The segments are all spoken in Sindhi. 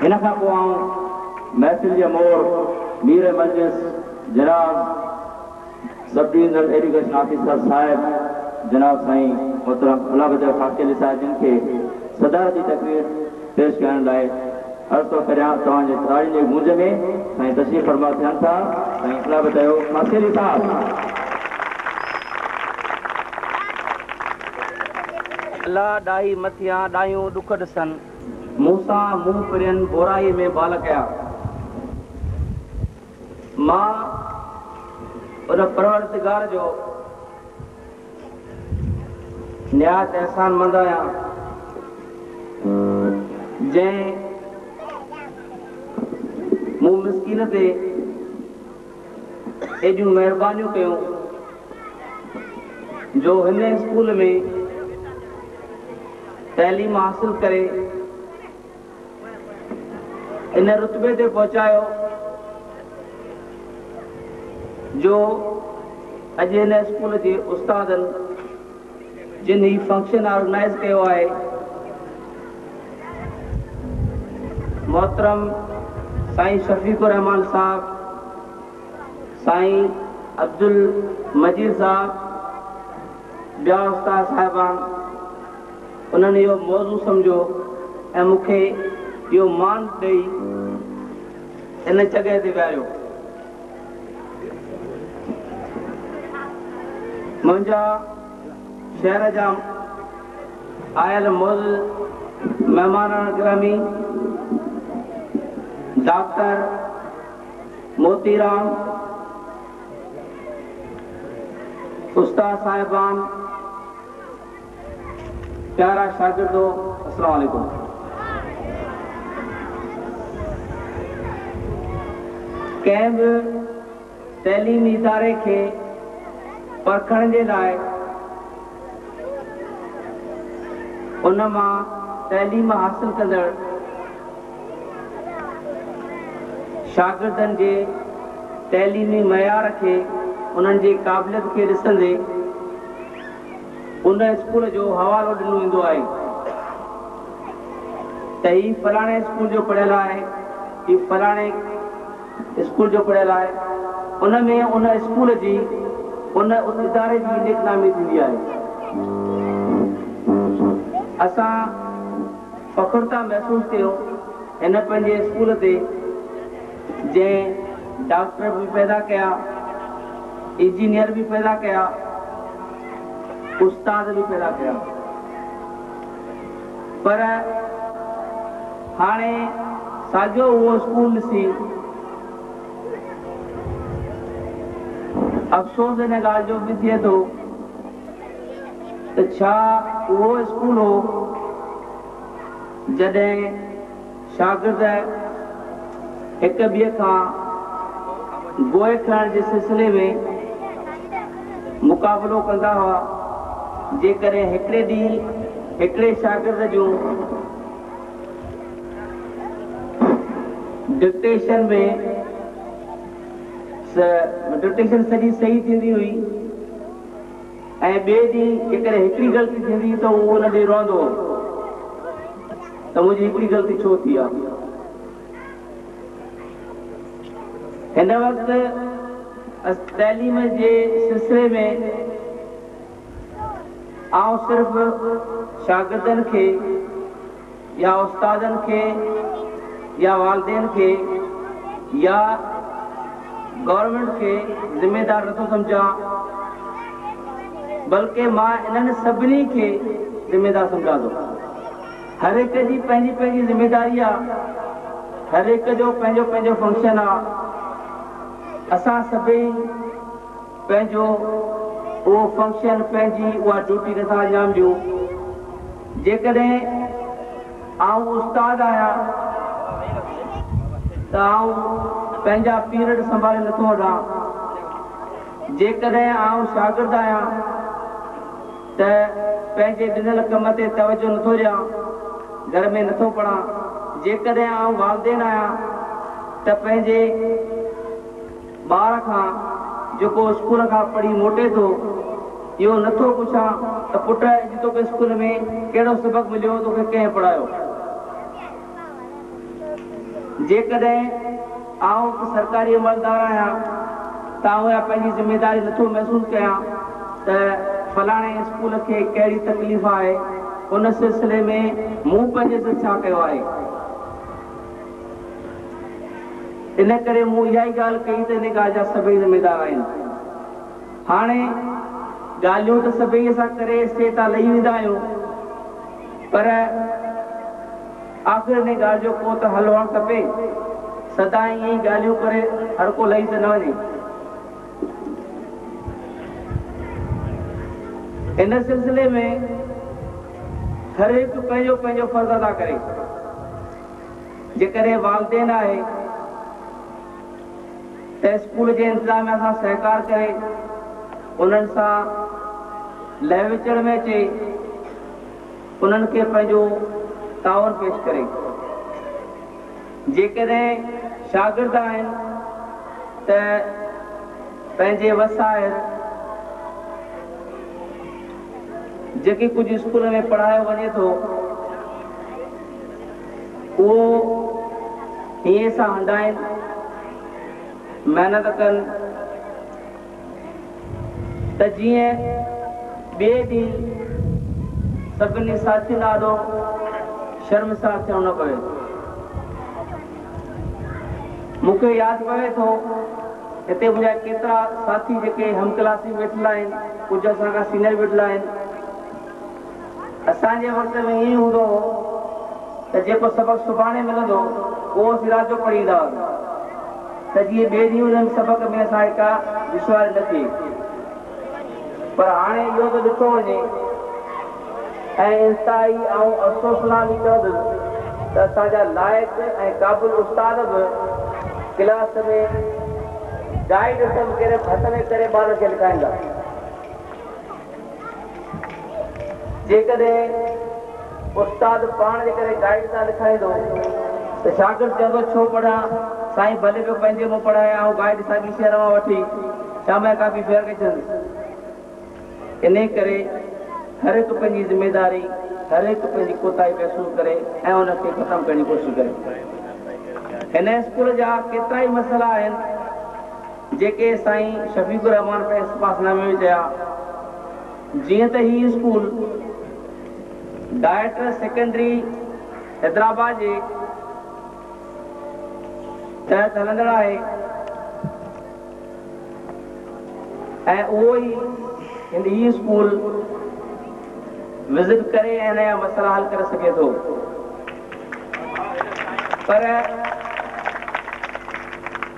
ان کان پوء آئون محفل جي مور مير مجلس جناب سب ڊويزنل ايجوڪيشن آفيسر صاحب جناب سائين محترم الله بچايو خاصخيلي صاحب جن کي صدارتي تقرير پيش ڪرڻ لاء عرض ٿو ڪريان. توهان جي تاڙين جي گونج ۾ سائين تشريف فرما ٿين ٿا. سائين الله بچايو خاصخيلي صاحب. الله ڏاهي مٿيان ڏاهيون ڏک ڏسن. مون سان منهن پرين بورائي ۾ بال ڪيا. مان ان پروردگار جو نهايت احسان مند آهيان، جنهن مون مسڪين تي ايڏيون مهربانيون ڪيون جو هن اسڪول ۾ تعليم حاصل ڪري ان رتبي تي پهچايو جو اڄ هن اسڪول جي استادن جن هي فنڪشن آرگنائيز ڪيو آهي، محترم سائين شفيق الرحمان صاحب، سائين عبدالمجيد صاحب، ٻيا استاد صاحبان، انهن اهو موضوع سمجهيو ۽ مون کي اهو مان ڏئي ان جڳهه تي ويهاريو. منهنجا شهر جا آيل معزز مهمانان گرامي ڊاڪٽر موتيرام، استاد صاحبان، پيارا شاگردو السلام عليڪم. ڪنهن به تعليمي اداري کي پرکڻ جي لاء ان مان تعليم حاصل ڪندڙ شاگردن جي تعليمي معيار کي انهن جي قابليت کي ڏسندي ان اسڪول جو حوالو ڏنو ويندو آهي ته هي فلاڻي اسڪول جو پڙهيل آهي، هي فلاڻي اسڪول جو پڙهيل آهي. ان ۾ ان اسڪول جي، ان اداري جي نيڪنامي ٿيندي آهي. اسان فخر ٿا محسوس ڪيون هن پنهنجي اسڪول تي جنهن ڊاڪٽر به پيدا ڪيا، انجنيئر به پيدا ڪيا، استاد به پيدا ڪيا پر هاڻي ساڳيو اهو اسڪول ڏسي افسوس ان ڳالهه جو به ٿئي ٿو ته ڇا اهو اسڪول هو جڏهن شاگرد هڪ ٻئي کان گوء کڻڻ جي سلسلي ۾ مقابلو ڪندا هئا. جيڪڏهن هڪڙي ڏينهن هڪڙي شاگرد جون ڊڪٽيشن ۾ ڊڪٽيشن سڄي صحيح ٿيندي هئي ۽ ٻئي ڏينهن جيڪڏهن هڪڙي غلطي ٿيندي هئي ته اهو ان ڏينهن روئندو هو ته منهنجي هڪڙي غلطي ڇو ٿي آهي. هن وقت تعليم جي سلسلي ۾ آئون صرف شاگردن کي يا استادن کي يا والدين کي يا گورنمينٽ کي ذميدار نٿو سمجهان بلڪه مان انهن سڀني کي ذميدار سمجهان ٿو. هر هڪ جي پنهنجي پنهنجي ذميداري آ، هر هڪ جو پنهنجو پنهنجو فنڪشن آ. اسان سڀئي پنهنجو اهو فنڪشن، پنهنجي اها ڊيوٽي نٿا انجام ڏيون. جيڪڏهن آئون استاد آهيان ته آئون پنهنجا پيرڊ سنڀالي نٿو وٺان. جيڪڏهن آئون شاگرد آهيان ته پنهنجي ڏنل ڪم تي توجه نٿو ڏيان، گهر ۾ نٿو پڙهان. جيڪڏهن آئون والدين آهيان ته پنهنجي ٻار کان جيڪو اسڪول کان پڙهي موٽي ٿو، اهو نه ٿو پڇان ته پٽ اڄ توکي اسڪول ۾ ڪهڙو سبق مليو، توکي ڪنهن پڙهايو؟ جيڪڏهن آئون هڪ سرڪاري عملدار آهيان ته آئون اها پنهنجي ذميداري نٿو محسوس ڪيان ته فلاڻي اسڪول کي ڪهڙي تڪليف آهي، ان سلسلي ۾ مون پنهنجي سر ڇا ڪيو آهي؟ ان ڪري مون اها ئي ڳالهه ڪئي ته ان ڳالهه جا سڀئي ذميدار آهن. هاڻي ڳالهيون ته سڀئي اسان ڪري اسٽيج تان لهي ويندا آهيون پر آخر ان ڳالهه جو ڪو ته حل هئڻ کپي. سدائين ائين ئي ڳالهيون ڪري هر ڪو لهي ته نه وڃي. ان سلسلي ۾ هر هڪ پنهنجو پنهنجو فرض ادا ڪري. جيڪڏهن والدين آهي ته اسڪول جي انتظاميا سان سهڪار ڪري، انهن سان لهه وچڙ ۾ اچي، انهن کي پنهنجو تعاون پيش ڪري. جيڪڏهن شاگرد آهن ته پنهنجي وس آهر جيڪي ڪجهه اسڪول ۾ پڙهايو وڃي ٿو اهو هينئين سان هنڊائين، محنت ڪن ته جيئن ٻئي ڏينهن سڀني ساٿين آڏو شرمسار ٿيڻو نه پوي. مون کي ياد پوي ٿو هتي منهنجا ڪيترا ساٿي جيڪي هم ڪلاسي ويٺل آهن، ڪجهه اسان کان سينئر ويٺل آهن. اسان جي وقت ۾ ائين هوندو هو ته جيڪو سبق سڀاڻي ملندو اهو اسين رات جو پڙهي ايندا هئاسين ته جيئن ٻئي ڏينهن ان سبق ۾ اسان کي ڪا دشواري نه ٿئي. پر هاڻي اهو ٿو ڏٺو وڃي ۽ انتهائي آئون افسوسناڪ ئي چوندس ته اسان جا لائق ۽ قابل استاد به ڪلاس ۾ گائيڊ هٿ ۾ ڪري ٻارن کي لکائين ٿا. جيڪڏهن استاد پاڻ جيڪڏهن گائيڊ تان لکائيندو ته شاگرد چوندو ڇو پڙهان، سائين ڀلي پيو پنهنجي منهن پڙهائي آئون گائيڊ ساڳي شهر مان وٺي شام جا ڪاپي ڦير ڪري ڇڏندس. انهي ڪري هر هڪ پنهنجي ذميداري، هر هڪ پنهنجي ڪوتاهي محسوس ڪري ۽ ان کي ختم ڪرڻ جي ڪوشش ڪري. هن اسڪول جا ڪيترائي مسئلا آهن. جيڪي سائين شفيق الرحمان پنهنجي سپاسنامي ۾ چيا، جيئن ته هي اسڪول ڊائريڪٽر سيڪنڊري حيدرآباد جي تحت هلندڙ آهي ۽ اهو ئي هي اسڪول وزٽ ڪري ۽ هن جا مسئلا حل ڪري سگهي ٿو پر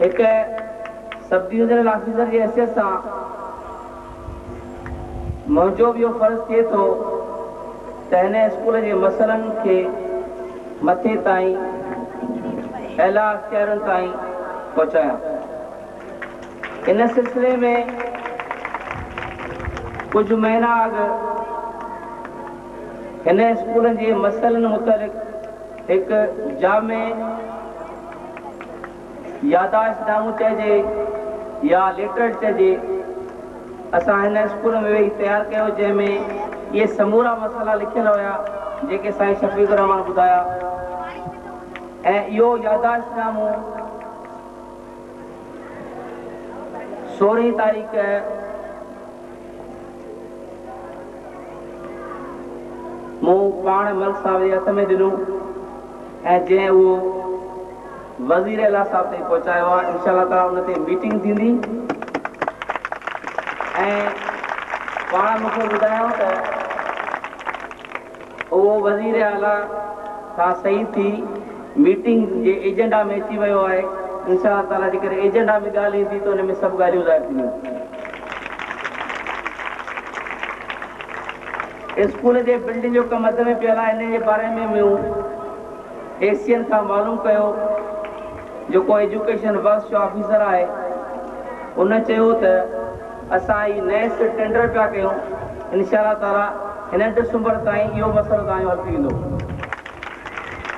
هڪ سب ڊويزنل آفيسر جي حيثيت سان منهنجو به اهو فرض ٿئي ٿو ته هن اسڪول جي مسئلن کي مٿي تائين اعليٰ اختيارين تائين پهچايان. ان سلسلي ۾ ڪجهه مهينا اڳ هن اسڪول جي مسئلن متعلق هڪ جامع ياداشت نامو چئجي يا ليٽر چئجي اسان هن اسڪول ۾ ويهي تيار ڪيو جنهن ۾ اهي سمورا مسئلا لکيل هيا جيڪي سائين شفيق الرحمان ٻڌايا ۽ اهو ياداشت نامو سورهين تاريخ مون پاڻ ملڪ صاحب جي هٿ ۾ ڏنو ۽ جنهن اهو وزير اعليٰ صاحب تائين پهچايو آهي انشاء الله تعاليٰ ان تي ميٽنگ ٿيندي ۽ پاڻ مون کي ٻڌايائون ته اهو وزير اعليٰ کان صحيح ٿي ميٽنگ جي ايجنڊا ۾ اچي ويو آهي انشاء الله تعاليٰ جيڪڏهن ايجنڊا ۾ ڳالهه ايندي ته ان ۾ سڀ ڳالهيون ظاهر ٿينديون. اسڪول جي بلڊنگ جو ڪم اڌ ۾ پيل آهي ان جي باري ۾ مون اي سي اين کان معلوم ڪيو جيڪو ايجوڪيشن ورڪس جو آفيسر آهي ان چيو ته اسان هي نئين سر ٽينڊر پيا ڪيون انشاء الله تعالي هن ڊسمبر تائين اهو مسئلو توهان جو حل ٿي ويندو.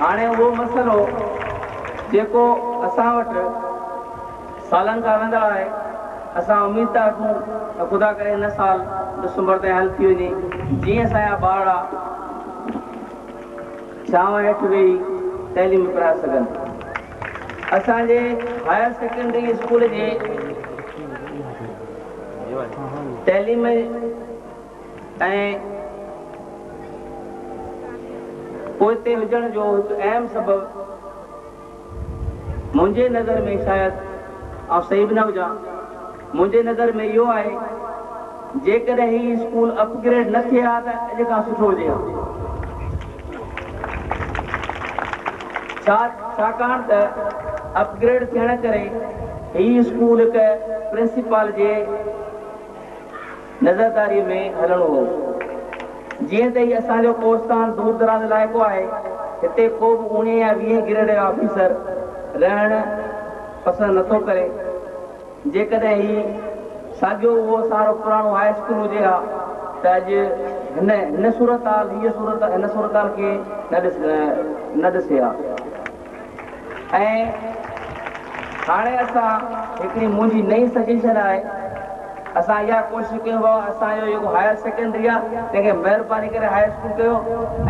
هاڻي اهو مسئلو جيڪو اسان وٽ سالن کان هلندڙ آهي اسان اميد ٿا رکون ته خدا ڪري هن سال ڊسمبر تائين حل ٿي وڃي جيئن اسان جا ٻارڙا ڇانو هيٺ ويهي تعليم پرائي سگهن. اسان جي هائر سيڪنڊري اسڪول جي تعليم ۽ پوئتي هجڻ جو هڪ اهم سبب منهنجي نظر ۾ شايد آئون صحيح به نه هجان منهنجي نظر ۾ اهو آهي جيڪڏهن هي اسڪول اپگريڊ نه ٿئي ها ته اڄ کان سٺو هجي ها. ڇا ڇاڪاڻ ته اپگريڊ ٿيڻ ڪري هي اسڪول هڪ پرنسپال جي نظرداريء ۾ هلڻو هو. جيئن ته هي اسان جو ڪوهستان دور دراز علائقو آهي، هتي ڪو به اوڻيهين يا ويهين گريڊ جو آفيسر رهڻ پسند نٿو ڪري. جيڪڏهن هي ساڳيو اهو سارو پراڻو هاء اسڪول هجي ها ته اڄ هن هن صورتحال هيء صورت هن صورتحال کي نه ڏس نه ڏسي ها. ۽ هاڻي اسان هڪڙي منهنجي نئين سجيشن آهي اسان اها ڪوشش ڪيون بابا اسان جو جيڪو هائر سيڪنڊري آهي تنهن کي مهرباني ڪري هاء اسڪول ڪيو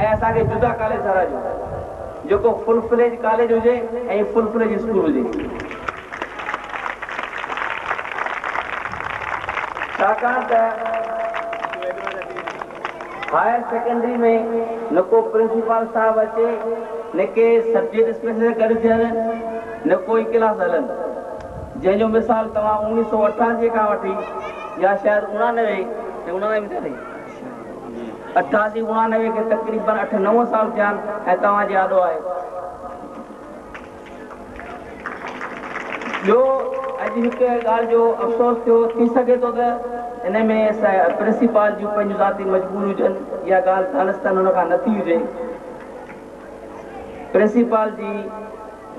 ۽ اسان کي جدا ڪاليج ٺهرائجو جيڪو فل فليج ڪاليج هجي ۽ فل فليج اسڪول هجي ڇاڪاڻ ته هائر سيڪنڊري ۾ نه ڪو پرنسپال صاحب اچي، نه ڪي سبجيڪٽ اسپيشلسٽ گڏ ٿين، نه ڪو ئي ڪلاس هلن. جنهن جو مثال توهان اوڻيهه سؤ اٺاسي کان وٺي يا شايد اڻانوي ۽ اڻانوي ٿيا اٿئي؟ اٺاسي اڻانوي کي تقريبن اٺ نو سال ٿيا آهن ۽ توهان جي آڏو آهي. ٻيو اڄ هڪ ڳالهه جو افسوس ٿيو، ٿي سگهي ٿو ته ان ۾ پرنسپال جون پنهنجون ذاتي مجبوريون هجن، اها ڳالهه دانستن هن کان نه ٿي هجي. پرنسپال جي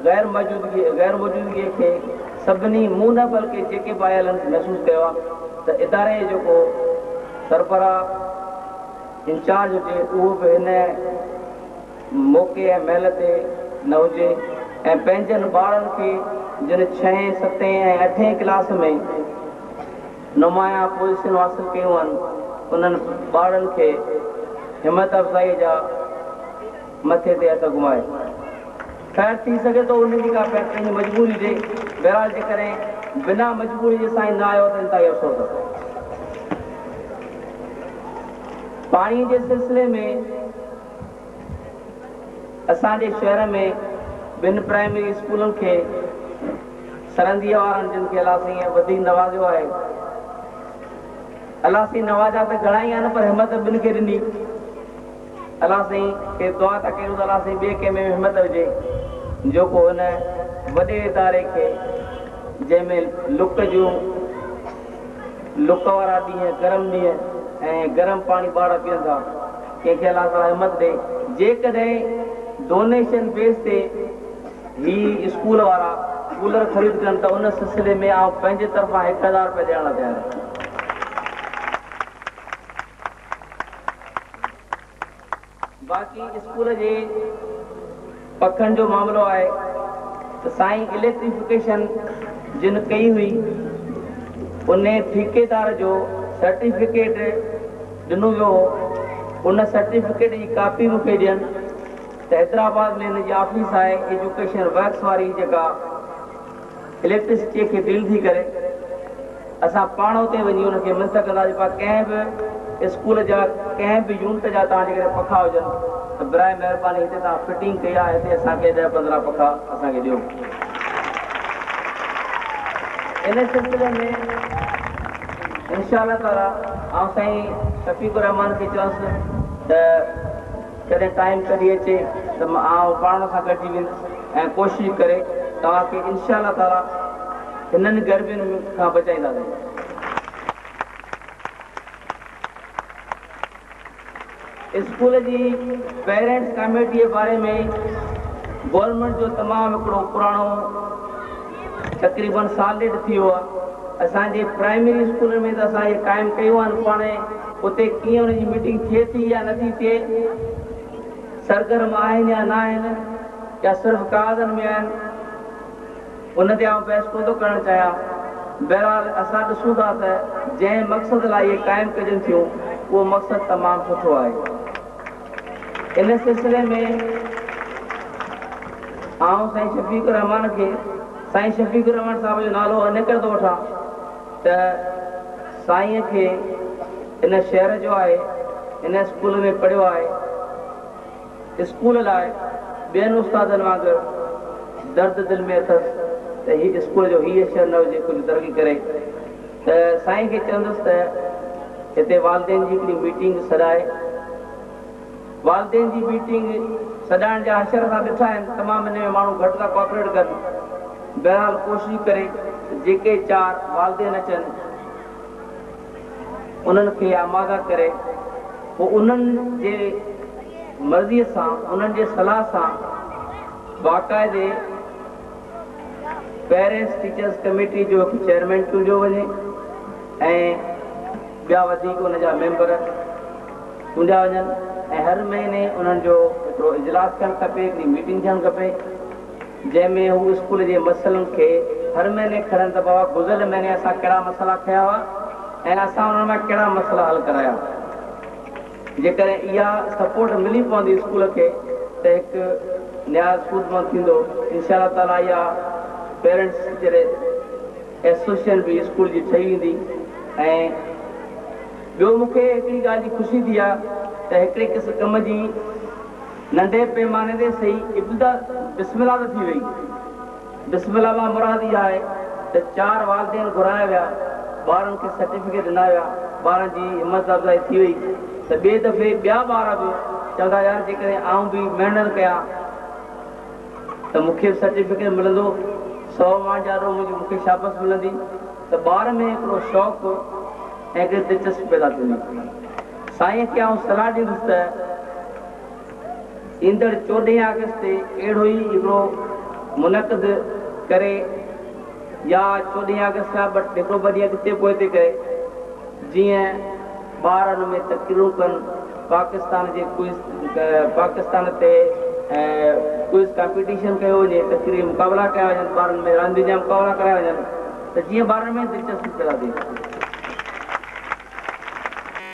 غير موجودگي غير موجودگيء کي سڀني، مون نه بلڪه جيڪي به آيل آهن، محسوس ڪيو آهي ته اداري جو جيڪو سربراهه انچارج هجي اهو به هن موقعي ۽ مهل تي نه هجي ۽ پنهنجن ٻارن کي جن ڇهين، ستين ۽ اٺين ڪلاس ۾ نمايان پوزيشنون حاصل ڪيون آهن، انهن ٻارڙن کي همت افزائيء جا مٿي تي هٿ گهمائي. خير ٿي سگهي ٿو انهن جي ڪا پنهنجي مجبوري هجي، بهرحال جيڪڏهن بنا مجبوري جي سائين نه آيو ته انتهائي افسوس آهي. پاڻيء جي سلسلي ۾. اسان جي شهر ۾ ٻن پرائمري اسڪولن کي سرنديء وارن جن کي الله سائينء وڌيڪ نوازيو آهي. الله سائين نوازيا ته گهڻا ئي آهن پر همت ٻن کي ڏني. الله سائين کي دعا ٿا ڪريون ته الله سائين ٻئي ڪنهن ۾ به همت وجهي جو ڪو هن وڏي اداري کي جنهن ۾ لڪ جون لڪ وارا ڏينهن گرم ڏينهن ۽ گرم پاڻي ٻار پيئن ٿا. ڪنهن کي الله تعاليٰ همت ڏي. جيڪڏهن ڊونيشن بيس تي هي اسڪول وارا ڪولر خريد ڪن ته ان سلسلي ۾ آئون پنهنجي طرفان 1000 رپيا ڏيڻ لاء تيار آهيان. باقي اسڪول جي پکن جو معاملو آهي ته سائين اليڪٽريفڪيشن جن ڪئي هئي انهي ٺيڪيدار جو سرٽيفڪيٽ ڏنو ويو هو ان سرٽيفڪيٽ جي ڪاپي مون کي ڏين ته حيدرآباد ۾ هن جي آفيس آهي ايجوڪيشن ورڪس واري جيڪا اليڪٽرسٽيء کي ڊيل ٿي ڪري. اسان پاڻ اتي وڃي ان کي منٿ ڪنداسين پر ڪنهن به اسڪول جا ڪنهن به يونٽ جا توهان جيڪڏهن پکا هجن ته براء مهرباني هتي توهان فٽنگ ڪئي آهي هتي اسان کي ڏهه 15 پکا اسان کي ڏيو. ان سلسلي ۾ انشاء الله تعاليٰ آئون سائين شفيق الرحمان کي چوندس ته ڪڏهن ٽائيم ڪڍي اچي ته آئون پاڻ سان گڏجي ويندس ۽ ڪوشش ڪري توهان کي انشاء الله تعاليٰ هنن گرمين کان بچائينداسين. اسڪول جي پيرنٽس ڪاميٽيء باري ۾ گورنمينٽ جو تمام هڪڙو پراڻو تقريبن سال ڏيڍ ٿي ويو آهي. اسان جي پرائمري اسڪولن ۾ ته اسان اهي قائم ڪيون آهن پاڻ اتي ڪيئن ان جي ميٽنگ ٿئي ٿي يا نٿي ٿئي، سرگرم آهن يا نه آهن يا صرف ڪاغذن ۾ آهن، ان تي آئون بحث ڪونه ٿو ڪرڻ چاهيان. بهرحال اسان ڏسون ٿا ته جنهن مقصد لاء اهي قائم ڪجن ٿيون، اهو مقصد تمام سٺو آهي. ان سلسلي ۾ آئون سائين شفيق الرحمان کي سائين شفيق الرحمان صاحب جو نالو ان ڪري ٿو وٺان ته سائينء کي ان شهر جو آهي، ان اسڪول ۾ پڙهيو آهي. اسڪول لاء ٻين استادن وانگر درد دل ۾ اٿس ته هي اسڪول جو هيء شهر نه هجي ڪجهه ترقي ڪري ته سائين کي چوندس ته هتي والدين جي هڪڙي ميٽنگ سڏائي. والدين جي ميٽنگ سڏائڻ جا حشر اسان ڏٺا آهن، تمام ان ۾ ماڻهو گهٽ ٿا ڪوآپريٽ ڪن. بهرحال ڪوشش ڪري ته جيڪي چار والدين اچن انهن کي آماده ڪري پوء انهن جي مرضيء سان انهن جي صلاح سان باقاعدي پيرنٽس ٽيچرس ڪميٽي جو هڪ چيئرمين چونڊيو وڃي ۽ ٻيا وڌيڪ ان جا ميمبر چونڊيا وڃن ۽ هر مهيني انهن جو هڪڙو اجلاس ٿيڻ کپي، هڪڙي ميٽنگ ٿيڻ کپي، جنهن ۾ هو اسڪول جي مسئلن کي هر مهيني کڻن ته بابا گذريل مهيني اسان ڪهڙا مسئلا کنيا هئا ۽ اسان انهن مان ڪهڙا مسئلا حل ڪرايا. جيڪڏهن اها سپورٽ ملي پوندي اسڪول کي ته هڪ نهايت سودمند ٿيندو. انشاء الله تعاليٰ اها پيرنٽس ٽيچر ايسوسيئيشن به اسڪول جي ٺهي ويندي ۽ ٻيو مون کي هڪڙي ڳالهه جي خوشي ٿي آ ته هڪڙي قسم ڪم جي ننڍي پيماني تي سهي ابتدا بسم الله ته ٿي وئي. بسم الله مان مراد اها آهي ته چار والدين گهرايا ويا، ٻارن کي سرٽيفڪيٽ ڏنا ويا، ٻارن جي همت افزائي ٿي وئي ته ٻئي دفعي ٻيا ٻار به چوندا يار جيڪڏهن آئون به محنت ڪيان ته مون کي به سرٽيفڪيٽ ملندو، سو ماڻهن جي آڏو منهنجي مون کي شابس ملندي ته ٻار ۾ هڪڙو شوق ۽ هڪڙي دلچسپي پيدا ٿيندي. سائينء کي آئون صلاح ڏيندس ته ايندڙ چوڏهين آگسٽ تي اهڙو ئي هڪڙو منعقد ڪري يا چوڏهين آگسٽ کان ٻه هڪڙو ٻه ڏينهن اڳتي پوئتي ڪري جيئن ٻار ان ۾ تقريرون ڪن، پاڪستان جي ڪوئز پاڪستان تي ڪوئز ڪامپيٽيشن ڪيو وڃي، تقريري مقابلا ڪيا وڃن، ٻارن ۾ راندين جا مقابلا ڪرايا وڃن ته جيئن ٻارن ۾ دلچسپي پيدا ٿئي.